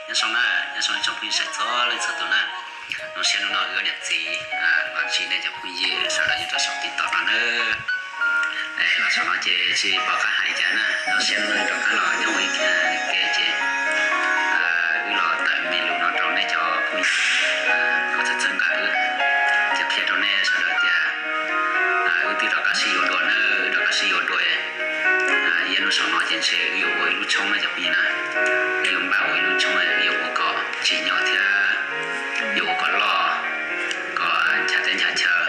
Nyob zoo na, nyob zoo ib tsoom phooj ywg saib txhua leej txhua tus na. Zoo siab hnub no wb niam txiv los ntsib nej cov phooj ywg sawv daws nyob rau saum TikTok no nawb. Los saum no ces tsis pom qab hais li cas na, zoo siab hnub no rov qab los nyob ua ib ke ces wb los tawm me lus no rau nej cov phooj ywg uas txhawb txhawb nqa wb, ces qhia rau nej sawv daws tias wb twb rov qab sib yuav dua na, wb rov qab sib yuav dua. Ib hnub saum no ces ntshe wb yuav ua ib lub tshoob na cov phooj ywg na, wb yuav npaj ua ib lub tshoob, wb yuav ua kom tsim nyog thiab yuav ua kom loj, kom ncha teb ncha chaw,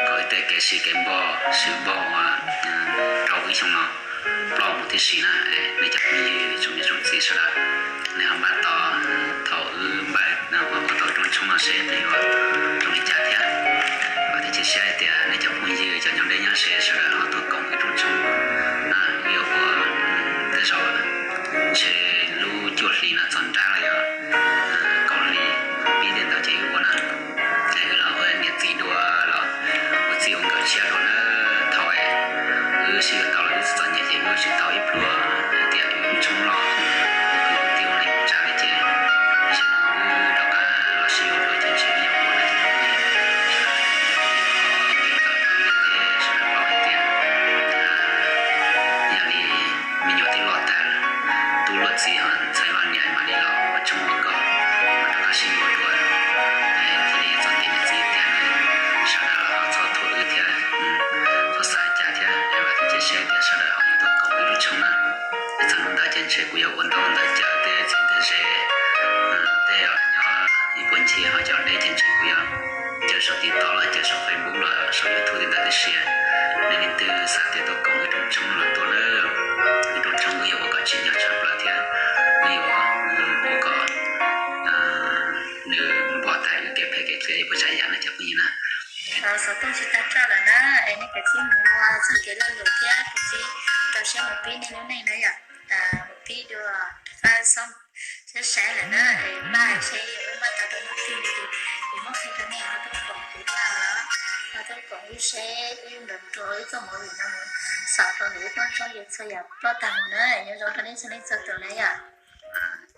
kom wb tej kev sib kev npog sib npog ua rau wb xyoo no ploj mus tib si na. Nej cov phooj ywg tsoom niam tsoom txiv sawv daws, nej ho npaj tos thaum wb npaj ua tau rooj tshoob no seb nws yuav zoo li cas thiab. Vam thiab cia siab hais tias nej cov phooj ywg cov nyob deb nyob ze sawv daws ho tuaj koom wb rooj tshoob na. Wb yuav ua tej zaum ntshe lub cuaj hli no txog nrab los yog kaum hli pib tej ntawd ces wb ua na. Ces wb los ua niam txiv dua los ua txij ua nkawm tshiab dua na. Thaum wb sib yuav tau los wb txom nyem ces wb tsis tau ib pluag hais tias wb tshoob los, wb kwv wb tij ua neej tsa li ces wb rov qab los sib yuav dua ces ntshe wb yuav ua na. Sawv daws paub hais tias yog li me nyuam twb loj tag, tub luag txiv ho ntxhais loj niam mam li los ua tshoob ua kos, mas rov qab sib yuav dua thiaj li txog tias niam txiv tias sawv daws los ho txhob thuam wb thiab, txhob xav cas thiab. Vam thiab cia siab tias sawv daws ho yuav tuaj koom wb lub tshoob na. Txog hnub ntawd ces ntshe kuv yuav ua ntau ntawv caw tej txheeb tej ze, tej nyob ib puag ncig ho cov deb ces ntshe kuv yuav caw saum TikTok los caw saum Facebook los saum YouTube tej ntawd tib si. Nej leej twg xav tias tuaj koom wb rooj tshoob los tuaj na. Wb rooj tshoob wb yuav ua kom tsim nyog tshaj plaws thiab wb yuav ua kom nws npog tag wb kev phem kev qias ib puas tsav yam na cov phooj ywg na. Xov tooj tsis tag roj lawm na, es nej kav tsij mus ua txoj kev lag luam thiab kav tsij rau siab mus pib nej lub neej na yom. Mus pib dua, faj xoob saib saib lawm na, es npaj seb yuav npaj tau rau hnub twg no ces yuav muab qhia rau nej ho tuaj koom kuv na, ho tuaj koom wb seb wb nrog nrog wb txoj movie no mus xaus rau ntawm wb rooj tshoob yuav txhua yam ploj tag mus na. Nyob zoo rau nej txhua leej txhua tus na yom.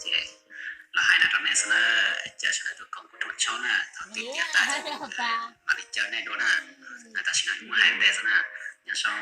Ces los hais no rau nej xwb na, caw sawv daws tuaj koom kuv rooj tshoob na, thaum twg tiav tas mam li caw nej dua na. Tam sim no wb mus hais ntev xwb na, nyob zoo.